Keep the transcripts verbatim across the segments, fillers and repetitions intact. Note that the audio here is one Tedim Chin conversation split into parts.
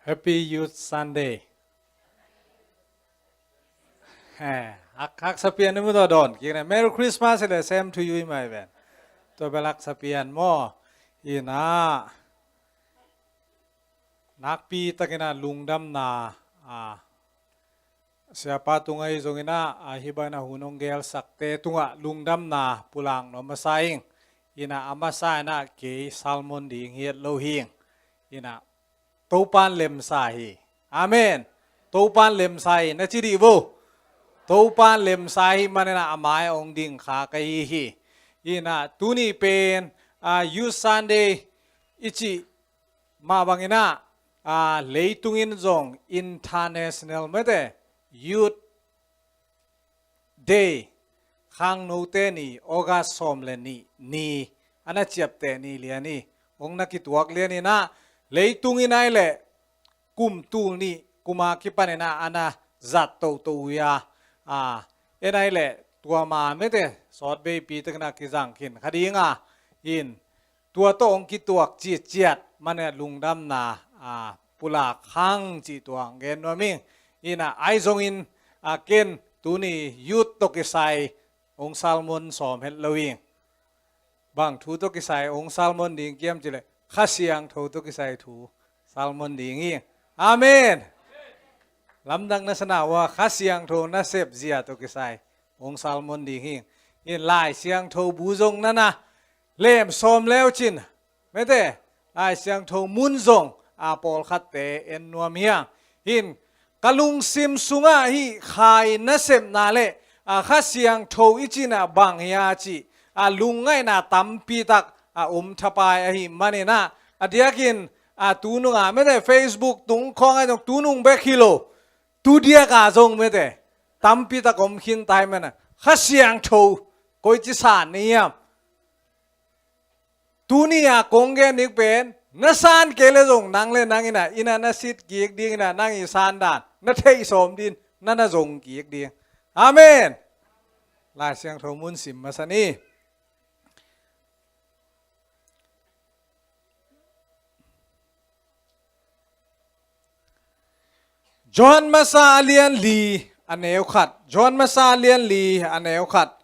Happy Youth Sunday. He, hak, haksa pian ni mu tawh dawn kik na. Merry Christmas le same to you in my van. Tua bel haksa pian maw. Ina, nakpi takin a lungdamna, a, siapa tungah hi zongin a, a, hih bangin a hun hong gelsakte tungah lungdamna pulak nuam masa ing. Ina, a masa in a kei sermon ding hi het lo hi ing. Ina, Topan lemsa hi. Amen. Topan lemsa hi na ci dih vo. Topan lemsa hi manin a mai hong ding kha ka hi hi. Ina, tuni pen, a, Youth Sunday i cih mah bangin a, a, leitung in zong International mete Youth Day, khangnote ni, August sawm le nih ni, a na ciapteh ni lian hi. Hong na kituak lian ina, leitung in ai le kum tul nih, kum a kipan ina a na zat toto uh hi a, a, en ai le tua ma mete sawtveipi takin a kizang khin kha ding a, in tua tawh hong kituak citciat manin a lungdamna, a, pulak hang cih tua hong gen nuam ing. Ina, ai zongin, a, ken tuni youth tawh kisai hong sermon sawm het lo ing. Bang thu tawh kisai hong sermon ding kiam cih leh Kha Siangtho tawh kisai thu sermon ding ing. Amen. Lamdang na sa na uh a, Kha Siangtho nasep zia tawh kisai hong sermon ding hi. In Lai Siangtho bu zong na na lem sawm leu cin, mete, Lai Siangtho mun zong a pawlkhatte en nuam hi hang. Hin ka lungsim sungah hih Kha i nasepna le, a, Kha Siangtho i cihna bang hi a cih, a, lungngaihna tampi tak a om thapai ahih manin a, a diakin, a, tunung a mete Facebook tung khawng a zong tunung bek hi lo, tu diak a zong mete tampi tak om khin tai manin a, Kha Siangtho koici san ni hiam? Tuni a kong gen ding pen, na san kei le zong nang le nang ina, ina na sit kik ding ina, nang i san dan na theih sawm ding, na na zong kik ding. Amen. Lai Siangtho mun sim masa ni. Johan masa a lian li a neu khat. Johan masa a lian li a neu khat.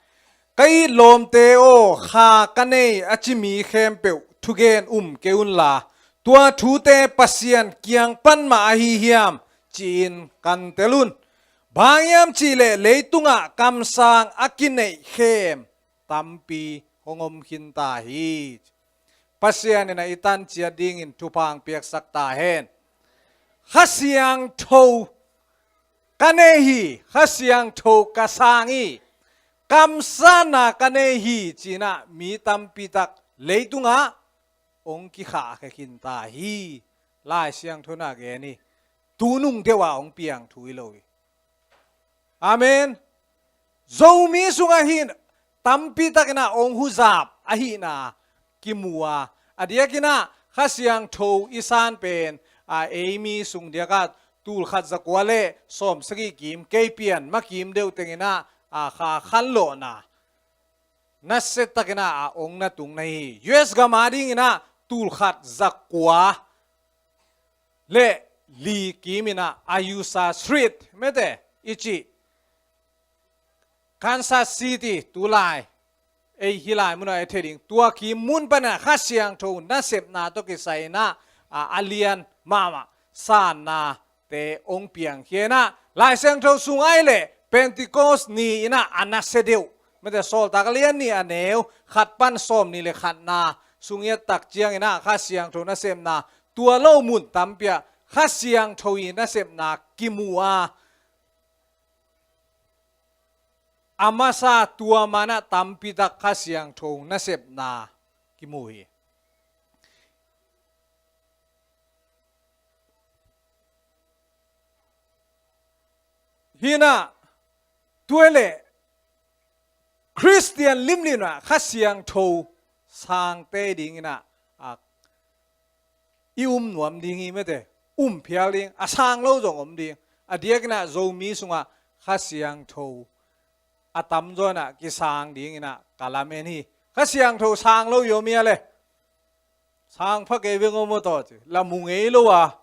Ka it lawmte aw, Kha ka nei a ci mi khempeuh thugen um kei unla, tua thute Pasian kiang pan mah ahi hiam ci-in kan tel un. Bang hiam cih leh leitungah kamsang a kineih khem tampi hong om khin ta hi. Pasian in a i tan ciat dingin thupha hong piaksak ta hen. Kha Siangtho ka nei hi, Kha Siangtho ka sang hi, kamsanna ka nei hi ci-in a mi tampi tak leitungah hong kikhahkhia khin ta hi. Lai Siangtho in a gen hi. Tunung deuh a hong piang thu hi lo hi. Amen. Zomi sungah hih tampi takin a hong huzap ahihna kimu a, a diakin a Kha Siangtho i san pen, a, ei mi sung diakah tul khat za kua le sawm sagih kim kei pian ma kim deuh tengin a, a, Kha khanlawhna nasia takin a, a, hong na tung na hi. U S gam a dingin a tul khat za kua le li kim in a Azusa Street mete i cih Kansas City tulai, ei hih lai munah ei thei ding, tua kim mun panin a Kha Siangtho nasepna tawh kisai in a, a, a lian mahmah sannate hong piangkhia in a, Lai Siangtho sung ai leh Pentecost ni in a, a nasia deuh mete Sawltak a lian nih a neu khat pan sawm nih le khatna sung i et tak ciangin a Kha Siangtho nasepna tua lo mun tampi ah Kha Siangtho i nasepna kimu a, a masa tua man a tampi tak Kha Siangtho nasepna kimu hi. Hih in a, tua leh Khristian limlim ah Kha Siangtho sangte dingin a, a, i um nuam ding hi mete, um phial ding, a sang lo zong om ding. A diakin a Zomi sungah Kha Siangtho a tamzaw in a kisang dingin a ka lamen hi. Kha Siangtho sang lo i om hia le? Sang pha kei veng om aw taw ci. La mu ngei lo a.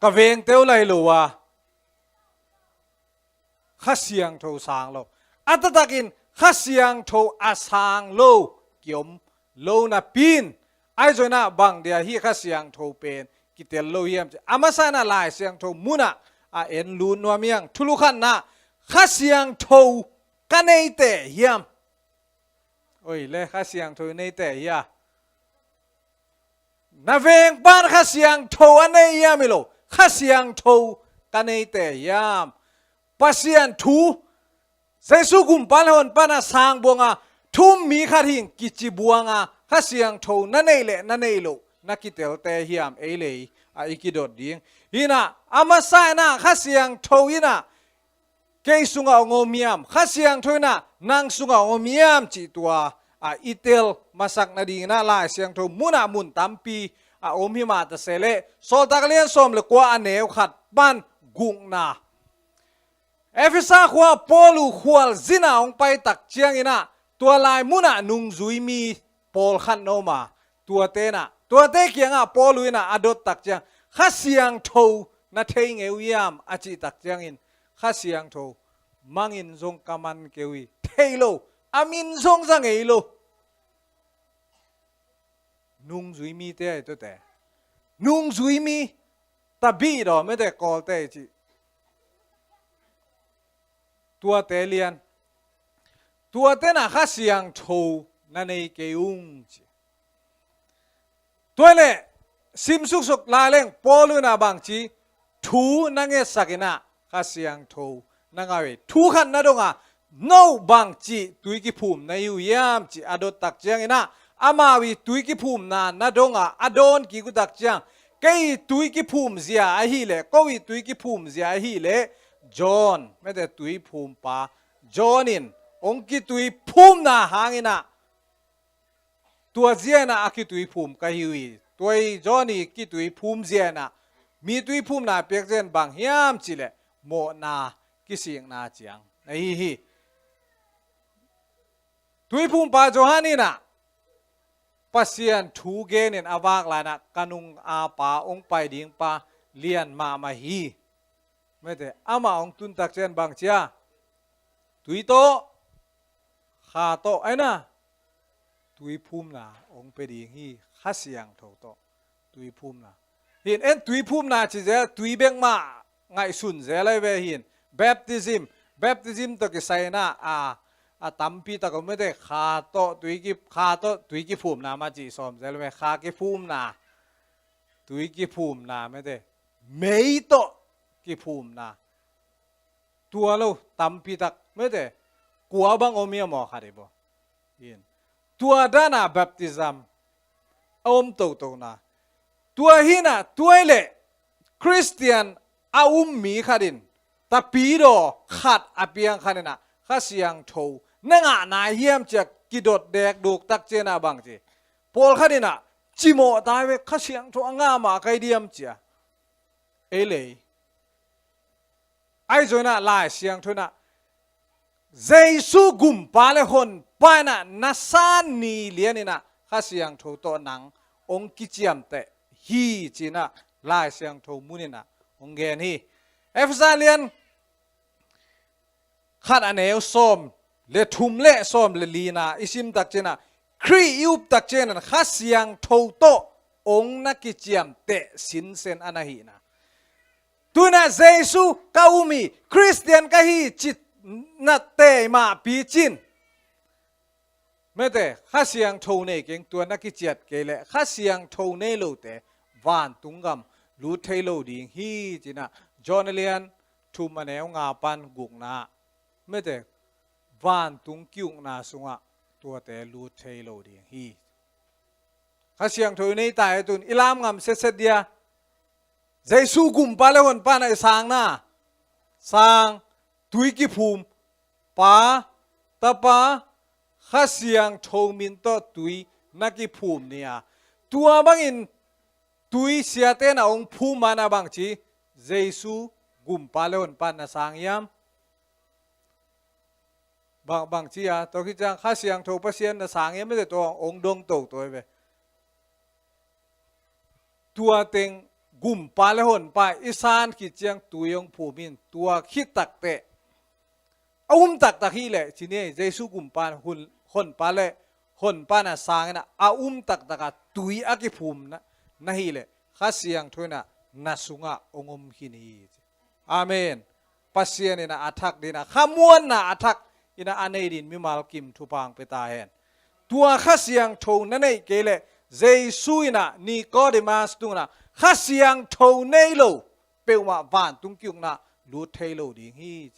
ka vengte uh lai lo a, Kha Siangtho sang lo. A taktakin Kha Siangtho a sang lo kiom lo napi-in, ahi zongin ah bang dia hih Kha Siangtho pen kitel lo hiam cih a masa in ah Lai Siangtho munah a en lut nuam hi hang. Thulu khatna, Kha Siangtho ka nei teh hiam? Oi le, Kha Siangtho nei teh hia? Na vengpa'n Kha Siangtho a nei hiam? Hi lo, Kha Siangtho ka nei teh hiam? Pasian thu, Jesu Gumpa le Honpa in ah sang buang a, thu-um mi khat hi ing kici buang a, Kha Siangtho na neih leh na neih loh na kitel teh hiam? Ei le ei a i kidot ding hi in ah, a masa in ah Kha Siangtho in ah kei sungah hong om hiam, Kha Siangtho in ah nang sungah hong om hiam cih tua a i tel masak nadingin ah Lai Siangtho munah mun tampi a om hi mah ta se leh, Sawltak a lian sawm le kua, a neu khat pan gukna. Efesa khua Paul uh khualzin ah hong pai tak ciangin ah tua lai munah nungzui mi pawlkhat na om a, tuate in ah, tuate kiangah Paul uh in ah a dot tak ciang, Kha Siangtho na thei ngei uh hiam a cih tak ciangin, Kha Siangtho mangin zong ka man kei uh hi. Thei lo, a min zong za ngei lo. Nungzui mite ahi tuate. Nungzui mi, tabih daw mete, Kawlte ahi cih. Tuate lian. Tuate in ah Kha Siangtho na nei kei ung ci. Tua hi leh sim suksuk lai leng Paul uh in ah bang ci, thu na ngetsak in ah Kha Siangtho na ngah uh hi. Thu khat na dong a, no bang cih tui kiphum na hi uh hiam cih a dot tak ciangin ah, amau ii tui kiphumna na dong a, a dawn kik uh tak ciang, kei ii tui kiphum zia ahih leh, ko ii tui kiphum zia ahih leh, John, mete, tui phumpa John in hong kitui phumna hangin ah, tua zia in ah a kitui phum ka hi uh hi. Tua ii John ii kitui phum zia in ah mi tui phumna piak zia in bang hiam cih leh mawhna kisikna ciang na hi hi. Tui phumpa Johan in ah Pasian thu genin a vak lai in ah ka nung a pa, hong pai ding pa lian mahmah hi. Mete, amah hong tun tak ciang bang ci a, tui tawh, kha tawh, ahi na, tui phumna hong pia ding hi, Kha Siangtho tawh tui phumna. Hi in, en tui phumna ci zel, tui bek mah ngaihsun zel ahi ve hi in. Baptism, baptism tawh kisai in ah, a, a tampi tak om mete, kha tawh tui ki, kha tawh tui kiphumna mah ci sawm zel ve, kha kiphumna, tui kiphumna mete, mei tawh kiphumna. Tua lo tampi tak mete, kua bang om hiam aw, khat hi bo. Hi in. Tua dan a baptism a om totona. Tua hi in ah, tua hi leh Khristian a um mi khat in, tapidaw khat a piang khat in ah, Kha Siangtho na ngah nai hiam ci a kidot dekduk tak ciang ah bang ci, pawlkhat in ah cimawh ta ve, Kha Siangtho a ngah mah ka hi diam ci a. Ei le ei. Ahi zongin ah Lai Siangtho in ah, Jesu Gumpa le Honpa in ah na san ni lian in ah Kha Siangtho tawh nang hong kiciamteh hi ci in ah Lai Siangtho mun in ah hong gen hi. Efesa lian khat a neu sawm le thum le sawm le lina i sim tak ciang ah, Khrih i up tak ciang ah Kha Siangtho tawh hong na kiciamteh sinsen a na hihna. Tu in ah Jesu ka um hi, Khristian ka hi ci na tei mah picin, mete, Kha Siangtho nei keng, tua na kiciat kei leh Kha Siangtho nei lote vantung gam lut thei lo ding hi ci in ah John a lian thum a neu nga pan gukna, mete, vantung ki-ukna sungah tuate lut thei lo ding hi. Kha Siangtho i nei ta hi, tu in i lam ngam setset dia. Jesu Gumpa le Honpa in ah i sangna, sang, tui kiphum, Pa, Tapa, Kha Siangtho min tawh tui na kiphum ni a. Tua bangin tui siate in ah hong phum ma in ah bang ci, Jesu Gumpa le Honpa in na sang hiam? Bang, bang ci a, tua khit ciang Kha Siangtho Pasian na sang hiam mete, tua hong dong toto hi ve. Tua teng Kumpa le Honpa i san khit ciang tui hong phum in, tua khit takteh a um taktak hi leh, ci ni ei, Jesu Kumpa, hun, Honpa le Honpa na sang in ah, a um taktak a tui a kiphum na, na hi leh, Kha Siangtho in ah na sungah hong om khin hi. Amen. Pasian in ah a thak ding ah, khamuanna a thak in ah a nei ding mimal kim thupha hong pia ta hen. Tua Kha Siangtho na neih kei leh, Jesu in ah Nicodemus tung in ah, Kha Siangtho nei lo peuhmah vantung ki-ukna lut thei lo ding hi.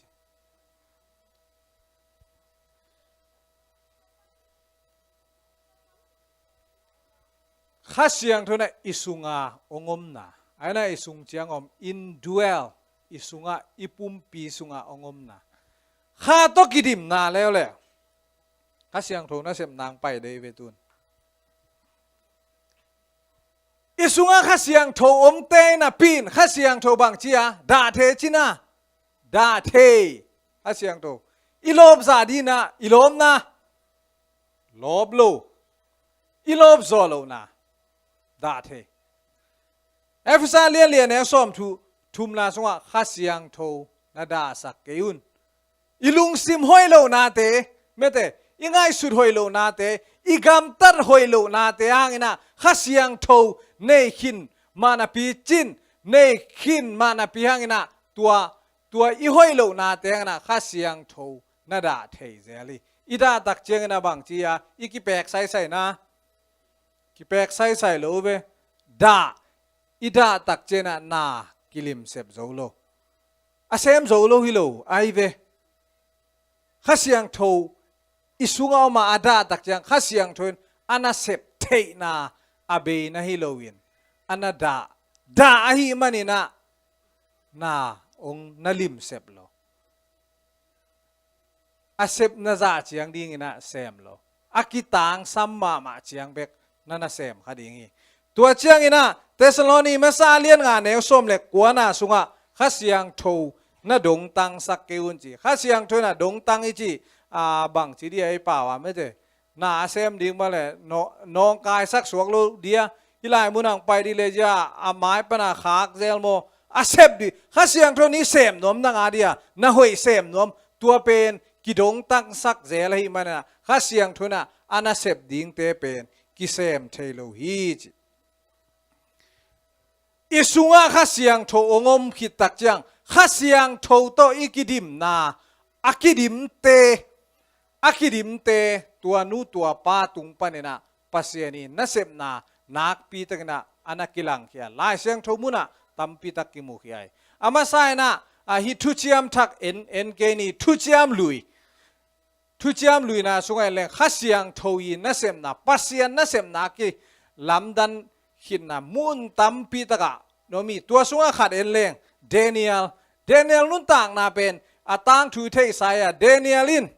Kha Siangtho in ah i sungah hong omna, a in ah i sung ciang om, indwell, i sungah, i pumpi sungah hong omna. Kha tawh kidimna leuleu. Kha Siangtho nasepna hong pai dei ve tun. I sungah Kha Siangtho omte napi in, Kha Siangtho bang ci a, dah thei ci na, dah thei. Kha Siangtho i lawp zah ding in ah, i lawpna, lawp lo, i lawp zawh lohna, dah thei. Efesa lianlian neu sawm thu, thumna sungah, Kha Siangtho na dahsak kei un. I lungsim hoih lohnate, mete, i ngaihsut hoih lohnate, i gamtat hoih lohnate hang in ah, Kha Siangtho nei khin mah napi cin, nei khin mah napi hang in ah, tua, tua i hoih lohnate hang in ah, Kha Siangtho na dah thei zel hi. I dah tak ciang in ah bang ci a, i kipek saisai na, kipek saisai lo ve. Dah, i dah tak ciang in ah na kilimsep zo lo. A sem zo lo hi lo, ai ve. Kha Siangtho i sungah om a, a dah tak ciang, Kha Siangtho in a na sep theihna a bei na hi lo in, a na dah, dah ahih man in ah na hong na limsep lo. A sepna zah ciang ding in ah sem lo. A kitangsam mahmah ciang bek na na sem kha ding hi. Tua ciang in ah, Thessaloni masa lian nga neu sawm le kuana sungah, Kha Siangtho na dongtangsak kei un ci. Kha Siangtho in ah dongtang i ci, a, bang ci ding a, i pau a, mete, na a sem ding mah leh, no, nawngkaisak suak lo ding a, hih lai mun ah hong pai ding leh, zia a mai pan a khak zel maw, a sep ding. Kha Siangtho in i sem nuam na ngah ding a, na hoih sem nuam, tua pen kidongtangsak zel ahih man in ah, Kha Siangtho in ah a na sep dingte pen kisem thei lo hi ci. I sungah Kha Siangtho hong om khit tak ciang, Kha Siangtho tawh i kidimna, a kidimte, a kidimte, tua nu tua pa tung pan in ah, Pasian in nasepna nakpi tak in ah a na kilangkhia. Lai Siangtho mun ah tampi tak kimukhia hi. A masa in ah, a, hih Thuciam Thak en, en kei ni, Thuciam Lui. Thuciam Luina sungah en leng, Kha Siangtho i nasepna, Pasian nasepna kilamdan khitna mun tampi tak ah na om hi. Tua sungah khat en leng, Daniel. Daniel nuntakna pen a tangthu i theihsa hi a, Daniel in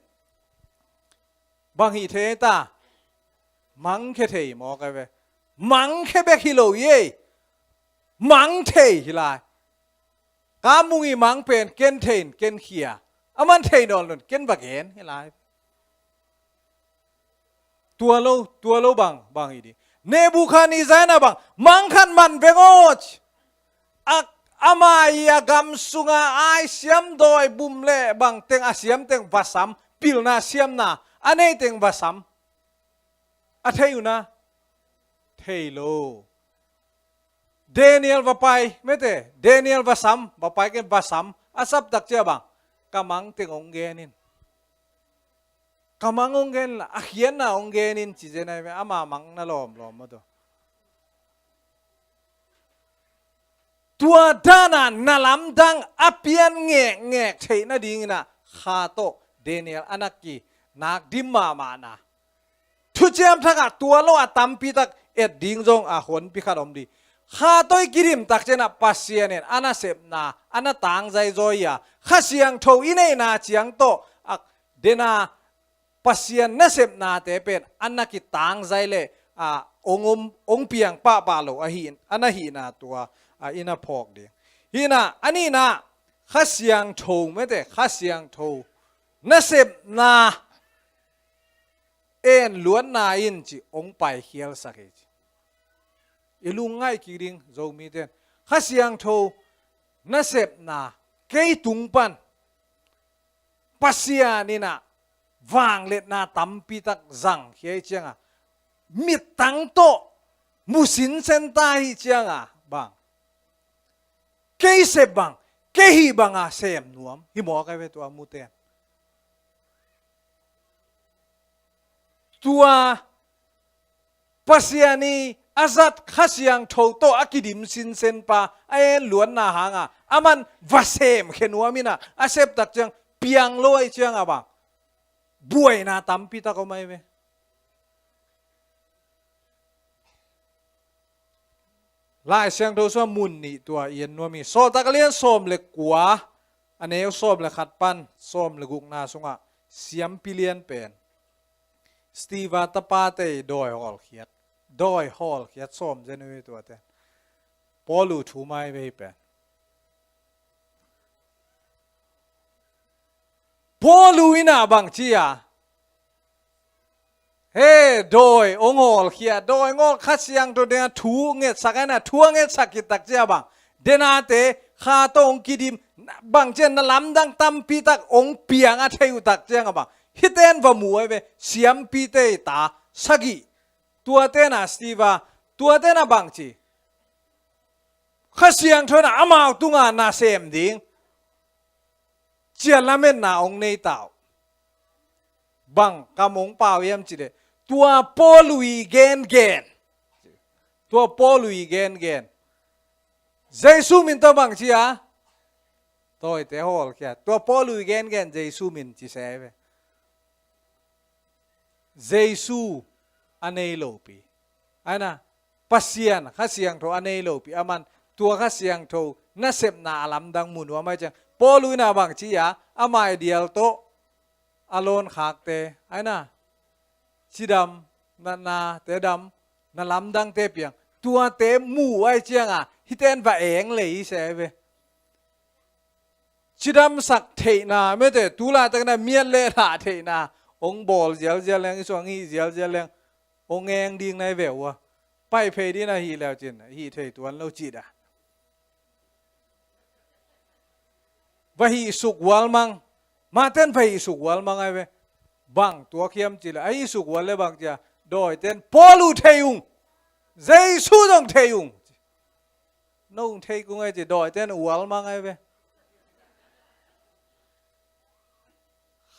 bang hih thei ta? Mangkhia thei mawk a ve. Mangkhia bek hi lo hi ei. Mang thei hi lai. Ka mung i mang pen ken thei in ken khia. A man thei nawn lo in ken va gen hi lai. Tua lo, tua lo bang, bang hi ding. Nebukhadnezzar in ah bang, mang khat man veng aw ci. A, ama i a gam sungah ai siam dawi bum le bang teng a siam teng va sam, pilna siamna a nei teng va sam. A thei uh na? Thei lo. Daniel va pai, mete, Daniel va sam, va pai ken va sam. A sap tak ciang bang, ka mang teng hong gen in. Ka mang hong gen in la, a khiatna hong gen in ci zen ai ve, ama mang na lawmlawm maw tua. Tua dan a na lamdang a pian ngekngek theih nading in ah, Kha tawh Daniel a na kinak dim mahmahna. Thuciam Thak ah tua lo a tampi tak et ding zong a honpi khat om ding. Kha tawh i kidim tak ciang ah Pasian in a nasepna a na tangzai zaw hi a, Kha Siangtho i neihna ciang tawh a den a Pasian nasepnate pen a na kitangzai leh, a, hong om, hong piang pahpah lo ahi, a na hihna tua, a, i na phawk ding. Hi in ah, a nihna, Kha Siangtho, mete, Kha Siangtho nasepna en luatna in ci hong paikhialsak hi ci. I lungngaih kik ding, Zomite in. Kha Siangtho nasepna kei tung pan Pasian in ah vangliatna tampi tak zangkhia ahih ciangah, mittang tawh mu sinsen ta ahih ciangah bang, kei sep bang, kei hih bangah sem nuam hi mawk ahi ve tua muten. Tua Pasian i a zat Kha Siangtho tawh a kidim sinsen pa a en luatna hangah aman va semkhia nuam in ah, a sep tak ciang piang lo ahih ciangah bang, buaina tampi tak om ahi ve. Lai Siangtho sungah mun nih tua i en nuam hi. Sawltak a lian sawm le kua, a neu sawm le khat pan sawm le gukna sungah siampi lian pen Stiva tapate i dawi hawlkhiat, dawi hawlkhiat sawm zen uh hi tuate. Paulu thu mai ve hi pen. Paulu in ah bang ci a, he dawi hong hawlkhia, dawi hong hawl, Kha Siangtho dena thu ngetsak a, na thu a ngetsak khit tak ciang bang, denate kha tawh hong kidim, bang ciang na lamdang tampi tak hong piang a thei uh tak ciangah bang, hihte in va mu ahi ve, siampite i ta sagih. Tuate in ah Stiva, tuate in ah bang ci, Kha Siangtho in ah amau tungah na sem ding ci a lametna hong nei ta uh. Bang kam hong pau hiam cih leh, tua Paulu i gengen, tua Paulu i gengen, Jesu min tawh bang ci a, dawite hawlkhia, tua Paulu i gengen Jesu min ci se ahi ve. Jesu a nei lopi, ahi na, Pasian Kha Siangtho a nei lopi, aman tua Kha Siangtho nasepna a lamdang mu nuam ahih ciang, Paulu in ah bang ci a, a mai dial tawh a lawnkhakte, ahi na, cidam, na, nate dam, na lamdangte piang, tuate mu ahih ciangah hihte in va eng lei se ahi ve. Cidamsak theihna, mete tulaitak na miat le hlah theihna hong bawl zialzial leng, i suang hih zialzial leng, hong eng ding na hi ve uh a, pai phei ding na hih leu cin hih thei tuan lo cih dah. Va hih suk hual mang, maten va hih suk hual mang ahi ve. Bang tuak hiam cih leh, a hih suk hual le bang ci a, dawiten Paulu thei ung, Jesu zong thei ung. No ung thei kung ahi ci, dawiten hual mang ahi ve.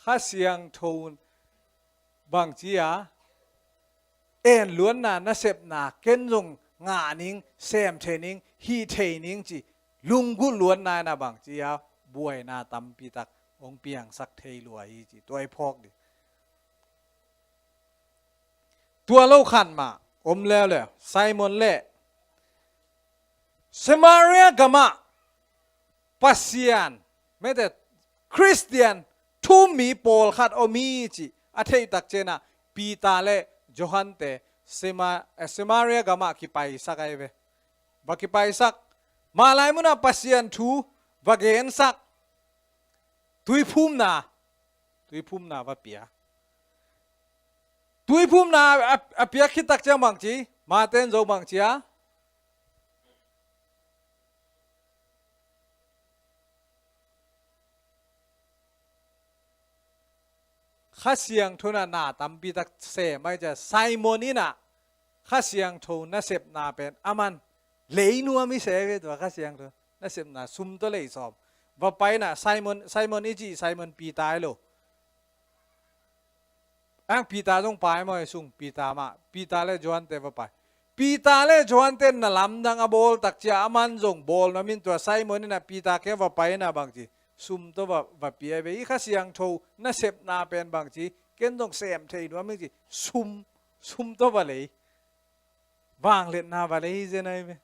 Kha Siangtho bang ci a, en luatna nasepna ken zong ngah ning, sem thei ning, hih thei ning ci, lunggulh luatna in ah bang ci a, buaina tampi tak hong piangsak thei lua hi ci, tua i phawk ding. Tua lo khat mah om leuleu, Simon le Samaria gamah Pasian, mete Khristian thu-um mi pawlkhat om hi cih a theih tak ciangah Peter le Johan te Sama-, eh, Samaria gamah kipaisak ahi ve. Va kipaisak. Mah lai munah Pasian thu va gensak. Tuiphumna, tuiphumna va pia. Tuiphumna a, a piak khit tak ciang bang ci, Mate in zo bang ci a, Kha Siangtho in ah na tampi tak sem ahi ciang, Simon in ah Kha Siangtho nasepna pen aman lei nuam hi se ve tua Kha Siangtho nasepna, sum tawh lei sawm. Va pai in ah Simon, Simon i cih Simon Peter hi lo. Ang Peter zong pai maw, sung Peter mah, Peter le Johan te va pai. Peter le Johan te na lamdang a bawl tak ciang aman zong bawl nuam in tua Simon in ah Peter kiang va pai in ah bang ci, sum tawh va, va pia ve. I Kha Siangtho nasepna pen bang ci, ken zong sem thei nuam ing ci, sum, sum tawh va lei. Vangliatna va lei hi zen ahi ve.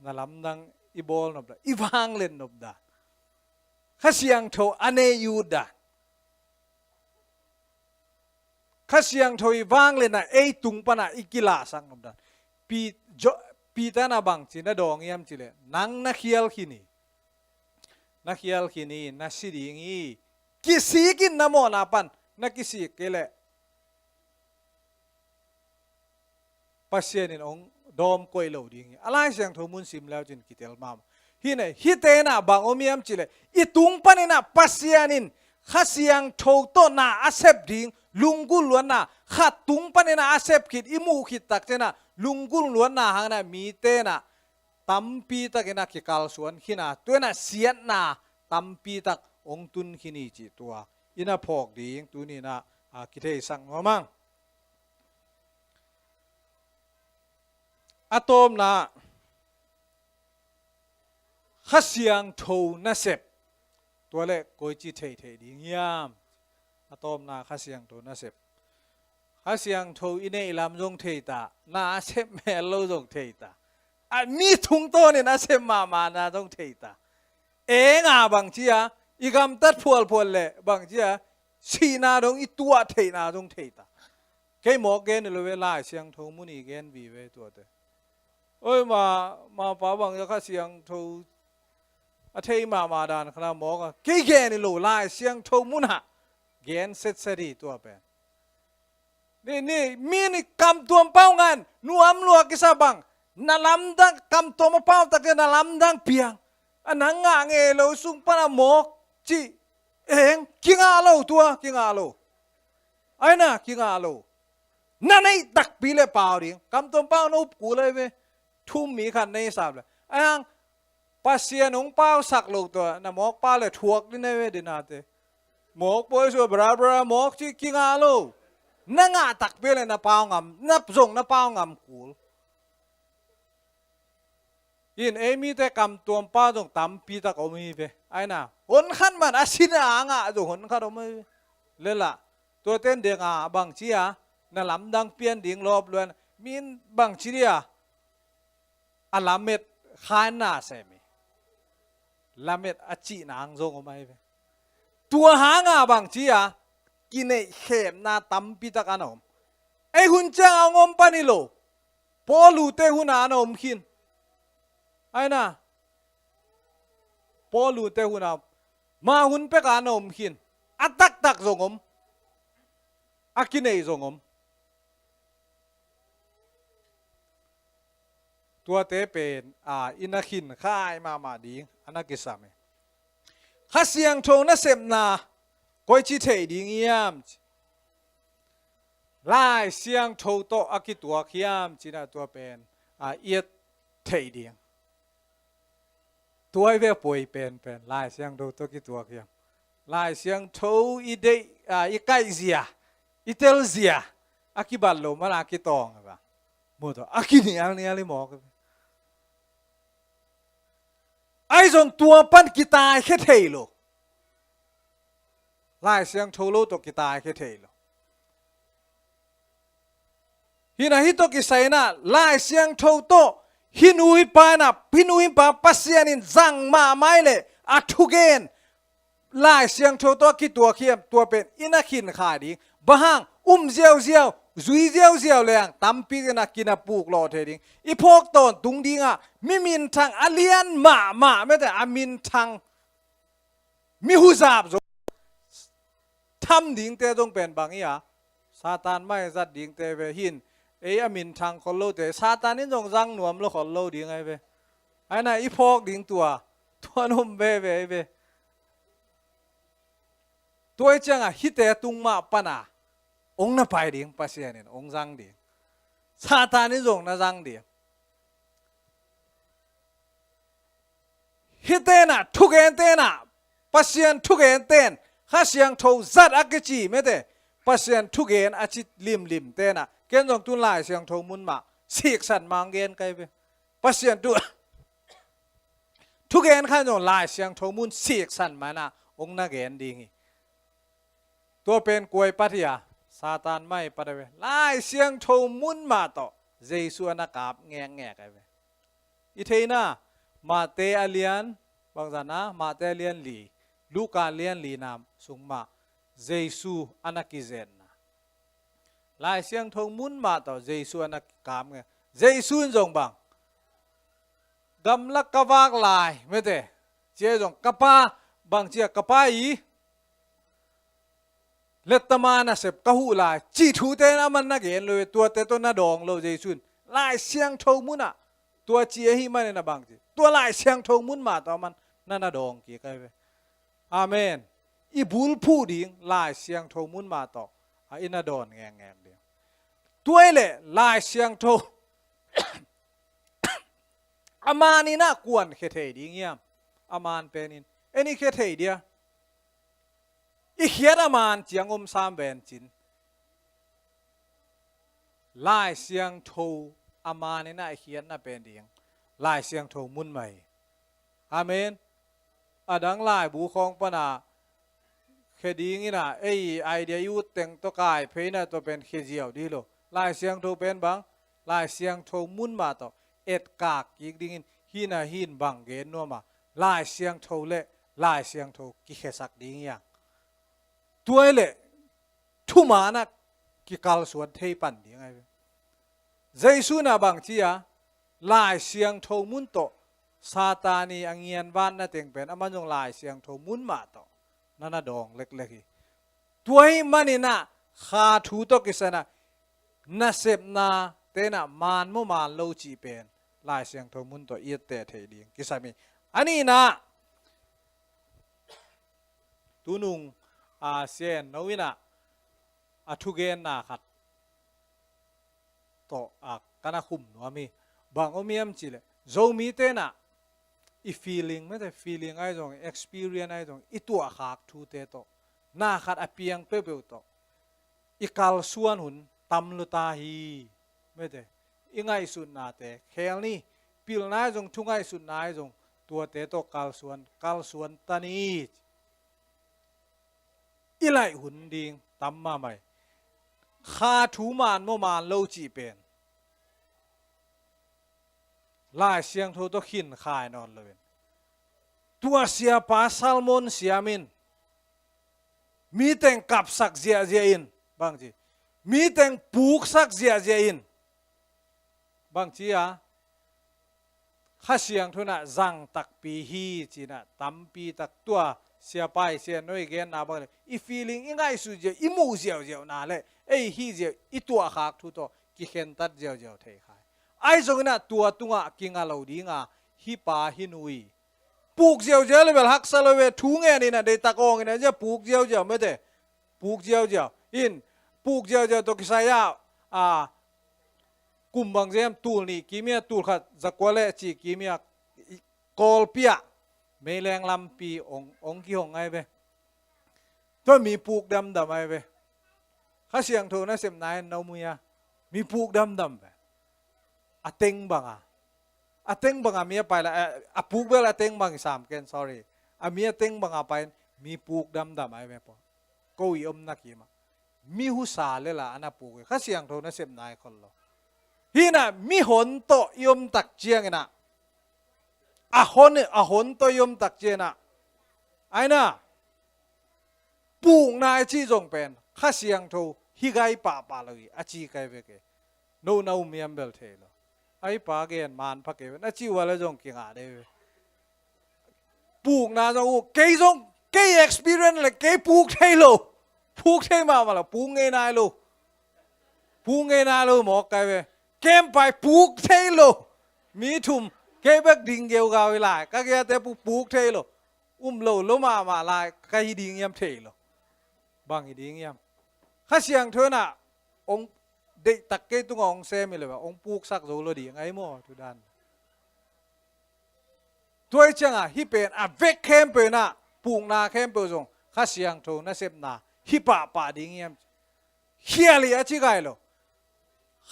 Na lamdang i bawl nop dan, i vangliat nop dan, Kha Siangtho a nei i ut dan, Kha Siangtho i vangliatna ei tung pan ah i kilahsak nop dan. Pi-, Jo-, Peter in ah bang ci na dawng hiam cih leh, nang na khial khin hi. Na khial khin hi, na si ding hi. Kisik in, na mawhna pan na kisik kei leh Pasian in hong dawm koih lo ding hi. A Lai Siangtho mun sim leu cin kitel mahmah. Hi ne, hite na bang om hiam cih leh, i tung panin ah Pasian in Kha Siangtho tawh na a sep ding, lunggulh luatna, khat tung panin ah a sep khit, i muh khit tak ciangin ah, lunggulh luatna hangin ah mite na tampi takin ah kikalsuan khin a, tua in ah siatna tampi tak hong tun khin hi cih tua i na phawk ding tuni in ah, a, kitheisak nuam ing. A tawpna, Kha Siangtho nasep. Tua leh koici thei thei ding hiam? A tawpna, Kha Siangtho nasep. Kha Siangtho i neih lam zong thei ta, na a sep mel lo zong thei ta. A, mi tungtawnin a sep mahmahna zong thei ta. Eng a bang ci a, i gamtat phualphual leh bang ci a, sihna dong i tuah theihna zong thei ta. Kei mawk gen hi lo ve, Lai Siangtho mun i gen vive tuate. Oi, ma, ma pa bang za Kha Siangtho a thei mahmah dan khat na mawk a. Kei gen hi lo, Lai Siangtho mun ah gen setset hi tua pen. Ni, ni, mi ni kamtuam pau ngan, nuam lua kisa bang, na lamdang, kamtuam a pau tak na lamdang piang. A na ngah ngei lo sung pan a mawk cih, eng, kingah lo tua, kingah lo. Ai na, kingah lo. Na neih takpi leh pau ding. Kamtuam pau na up kul ai ve. Thum mi khat nei sap leh. Ai hang, Pasian hong pausak lo tua, na mawk pau leh thuak ding ai ve, dina te. Mawk poi sua, bra, bra, mawk cih kingah lo. Na ngah takpi leh na pau ngam, na zong na pau ngam kul. In, ei mite kamtuam pau zong tampi tak om hi ve. Ai na, hon khat man a sin a ngah zong hon khat om hi ve. Leh lah, tua ten deng a bang ci a, na lamdang pian ding lawp luan. Min bang ci dia, a lamet khaina sem hi. Lamet a cihna ang zong om ai ve. Tua hang a bang ci a, kineih khemna tampi tak a na om. Ei hun ciang a hong om pan hi lo. Paul u te hun a na om khin. Ai na. Paul u te hun a. Ma hun pek a na om khin. A taktak zong om. A kineih zong om. Tuate pen, a, i na khinkhai mahmah ding a na kisam hi. Kha Siangtho nasepna koici thei ding hiam? Lai Siangtho tawh a kituak hiam cih na tua pen, a, i et theih ding. Tua hi ve a poi penpen, Lai Siangtho tawh kituak hiam. Lai Siangtho i deih, a, i kaih zia, i tel zia, a kibat lo man a kitawng hi va. Mu tawh, a kinialnial hi mawk hi ve. Ai zong tua pan kitaikhia thei lo. Lai Siangtho lo tawh kitaikhia thei lo. Hi na, hih tawh kisai na, Lai Siangtho tawh, hih nu hih pa na, hih nu hih pa Pasian in zang mahmah leh, a thugen, Lai Siangtho tawh a kituak hiam, tua pen, i na khinkhai ding. Bang hang, um ziauziau, zui ziauziau leng, tampi in a kinapuk lawh thei ding. I phawk tawntung ding a, mi minthang a lian mahmah, mete a minthang. Mi huzap zong tham dingte zong pen bang hi a, Satan mai zat dingte ve hin, ei a minthang khol lote, Satan in zong zang nuam lo khol lo ding ai ve. Ai na i phawk ding tua, tua nom veve ai ve. Tua i ciang a hihte tung mah pan a, hong na pai ding Pasian in, hong zang ding. Satan in zong na zang ding. Hihte na, thugente na, Pasian thugente in, Kha Siangtho zat a kici mete, Pasian thugen a ci limlimte na, ken zong tun Lai Siangtho mun mah, siksan mang gen kai ve. Pasian thu, thugen khan zong Lai Siangtho mun siksan man a, hong na gen ding hi. Tua pen kua i pat hi a, Satan mai i pat a ve. Lai Siangtho mun mah tawh, Jesu a na kap ngekngek a ve. I theihna, Mate a lian, bangzah na, Mate a lian li, Luka a lian li na sung mah, Jesu a na kizenna. Lai Siangtho mun mah tawh, Jesu a na kap ngek. Jesu in zong bang. Gamlak ka vak lai, mete. Cia zong ka pa, bang cia ka pa i. Lettama nasep ka huh lai, cih thute na man na gen lo, tuate tawh na dawng lo Jesu in. Lai Siangtho mun ah. Tua ci ahih manin a bang ci, tua Lai Siangtho mun mah tawh man na na dawng kik ai ve. Amen. I bulphuh ding Lai Siangtho mun mah tawh a i na dawn ngekngek ding. Tua i leh Lai Siangtho a man in a kuan khia thei ding hiam? A man pen in en i khia thei dia. I khiat a man ciang om sam ven cin. Lai Siangtho a man in a i khiatna pen ding Lai Siangtho mun mah hi. Amen. A dang laibu khawng pan a khia ding in a, ei idea i ut teng tawh kai phei in a tua pen khia ziau dih lo. Lai Siangtho pen bang, Lai Siangtho mun mah tawh etkak kik ding in, hih na hih bang gen nuam a, Lai Siangtho le Lai Siangtho kikhiasak ding hi a. Tua i leh thuman ah kikalsuan thei pan ding ai ve. Jesu in a bang ci a, Lai Siangtho mun tawh Satan i a ngianvatna teng pen a man zong Lai Siangtho mun mah tawh na na dawng leklek hi. Tua ahih manin a kha thu tawh kisam in a nasepna te in a man maw man lo cih pen Lai Siangtho mun tawh i etteh thei ding kisam hi. A nihna, tunung a Sia En No in a a thugenna khat tawh a ka na khum nuam hi. Bang om hiam cih leh Zomite in a i feeling mete, feeling ai zong, experience ai zong, i tuahkhak thute tawh na khat a piang peuhpeuh tawh i kalsuan hun tam lua ta hi. Mete, i ngaihsutnate khel ni, pilna ai zong, thu ngaihsutna ai zong, tuate tawh kalsuan, kalsuan ta ni. I laih hun ding tam mahmah hi. Kha thu man maw man lo cih pen Lai Siangtho tawh khin khai nawn lo in, tua siapa Salmon siam in mi teng kapsak ziahziah in, bang ci, mi teng puksak ziahziah in, bang ci a, Kha Siangtho in a zang takpi hi ci in a tampi tak tua siapa i Sia En No i genna bang le, i feeling, i ngaihsut ziau, i muh ziauziau na le, ei hih ziau, i tuahkhak thu tawh kikhentat ziauziau thei khai. Ai zong in a tua tungah kinga lo ding a, hih pa hih nu i puk ziauziau le bel haksa lo ve, thu ngen in a, deitak awng in a, zia puk ziauziau mete. Puk ziauziau in, puk ziauziau tawh kisai a, a, kum bang ziam, tul nih kim hi a, tul khat zakua le cih kim hi a, Kawlpi ah meileng lampi ong, ong kihong ai ve. Tua mi puk damdam ai ve. Kha Siangtho nasepna in na um uh hia? Mi puk damdam ve. A teng banga, a teng banga mi a pai la, a, a puk bel a teng bang i sam ken, sorry. A mi a teng banga pai in mi puk damdam ai ve paw. Ko i omna kim ah mi husa le la a na puk hi. Kha Siangtho nasepna i khol lo. Hi in a mi hon tawh i om tak ciang in a, a hon, a hon tawh i om tak ciang in a, ai na, pukna i cih zong pen Kha Siangtho hi gai pahpah lo hi a ci kai ve ke. No na um hiam bel thei lo. Ai pa gen man pha kei ve, na ci uh a le zong kingah de ve. Pukna zong uh, kei zong, kei experience le kei puk thei lo. Puk thei mahmah lo, puk ngei nai lo. Puk ngei nai lo mawk kai ve. Kem pai puk thei lo. Mi thum, kei bek ding geugau hi lai. Ka giate puk, puk thei lo. Um lo lo mahmah lai, ka hi ding hiam thei lo. Bang hi ding hiam? Kha Siangtho in a ong deihtak kei tungah ong sem hi le va, ong puksak zo lo ding ai maw, tu dan. Tua i ciangah hih pen a vek khempeuh in a, pukna khempeuh zong Kha Siangtho nasepna hi pahpah ding hiam? Khial hi a ci gai lo.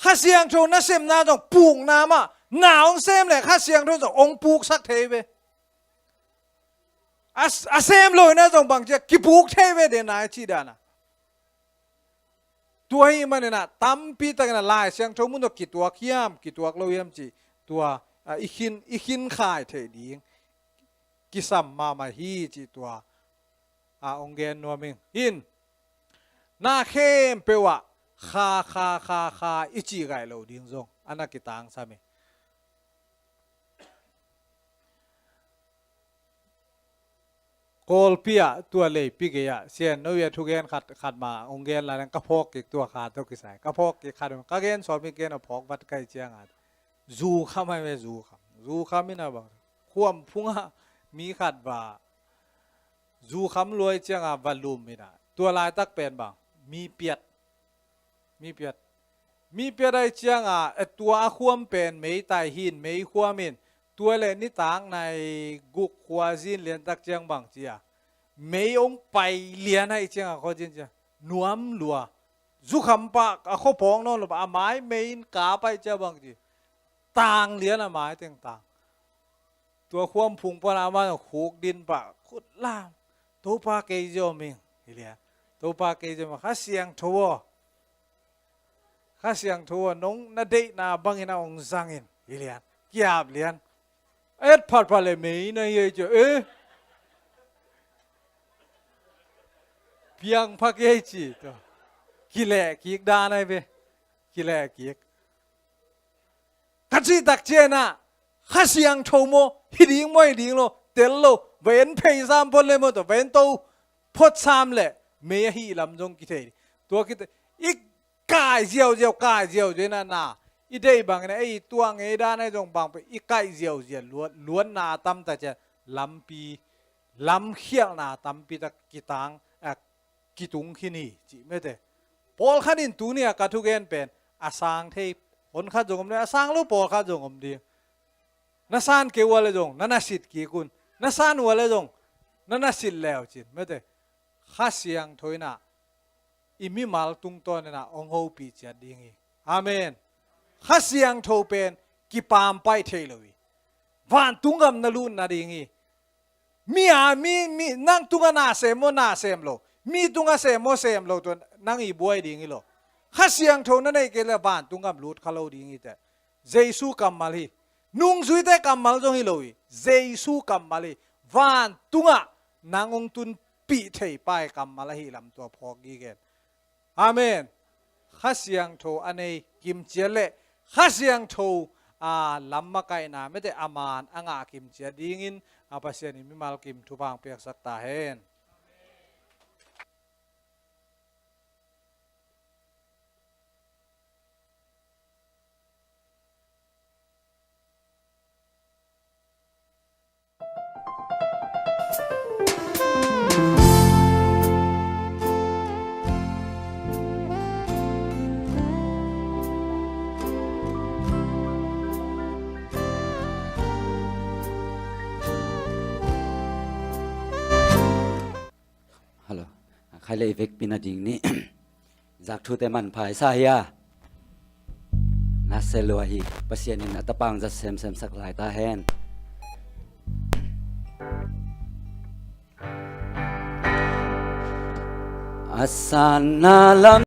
Kha Siangtho nasepna zong pukna mah, na ong sem le Kha Siangtho zong ong puksak thei ve. A, a sem lo in a zong bang cia kipuk thei ve de na i ci dan a. Tua hi manin a tampi takin a Lai Siangtho mun tawh kituak hiam, kituak lo hiam ci tua, a, i khin, i khin khai thei ding kisam mahmah hi ci tua, a, ong gen nuam ing. In, na khempeuh ah kha, kha, kha, kha i ci gai lo ding zong a na kitangsam hi. Kawlpi ah tua leipi gei ah Sian No Wi a thugen khat, khat mah hong gen lai-in ka phawk kik, tua kha tawh kisai ka phawk kik khat, ka gen sawm hi gen a phawk vat ka hih ciangah zu kham hi ve, zu kham. Zu kham in a bang, khuam phungah mi khat va zu kham lua hi ciangah va lum in a, tua laitak pen bang, mi piat. Mi piat. Mi piat ahih ciangah, e, tua a khuam pen meitai hi-in, mei khuam in, tua leh nitak nai guk khua zin liantak ciang bang ci a, mei hong pai lian ahih ciangah khuazin ciang nuam lua. Zu kham pah a khua phawk nawn lo pah, a mai mei in kap ahih ciang bang ci, tang lian, a mai teng tang. Tua khuam phung pan a man khuk din pah, khut lam. Topa, kei zia om ing, hi lian. Topa, kei zia om ing. Kha Siangtho aw. Kha Siangtho aw, nong na deihna bangin a hong zang in, hi lian. Ki-ap lian. Et phatphat leh mei na hi ei ci, eh. Piang pha kei ci, tua. Kileh kik dan ahi ve. Kileh kik. Ka cih tak ciangin ah, Kha Siangtho maw, hi ding maw, hi ding lo, tel lo, va en phei sam phot leh maw, tua, va en to phot sam leh, mei a hih lam zong kithei ding. Tua kithei, i kai ziauziau, kai ziauziau in ah na, i deih bangin ah, ei tua ngei dan ahi zong bang pen, i kaih ziauziau, luat, luatna a tam ta ciang, lampi, lamkhialhna tampi tak kitang, a, kitung khin hi, cih mete. Pawlkhat in tuni a ka thugen pen, a sang thei, hon khat zong om ding, a sang lo pawlkhat zong om ding. Na san kei uh a leh zong, na na sit kik un. Na san uh a leh zong, na na sit leu cin, mete. Kha Siangtho in ah, i mimal tungtawn in ah, hong hopih ciat ding hi. Amen. Kha Siangtho pen, kipampaih thei lo hi. Vantung gam na lut nading hi. Mi a, mi, mi, nang tungah na sem maw, na sem lo. Mi tungah sem maw, sem lo, tua nang i buai ding hi lo. Kha Siangtho na neih kei leh vantung gam lut kha lo ding hi teh. Jesu kammal hi. Nungzuite kammal zong hi lo hi. Jesu kammal hi. Vantungah nang hong tunpih thei pa' kammal ahih lam tua phawk gige in. Amen. Kha Siangtho a nei kimciat leh Kha Siangtho, a, lam makaihna mete a man a ngah kimciat dingin, a, Pasian in mimal kim thupha hong piaksak ta hen. Hello. Khai lei vekpi nading ni. Zak thute manpha i sa hi a. Na se lua hi. Pasian in a tapa hong zat semsem sak lai ta hen. A sanna lam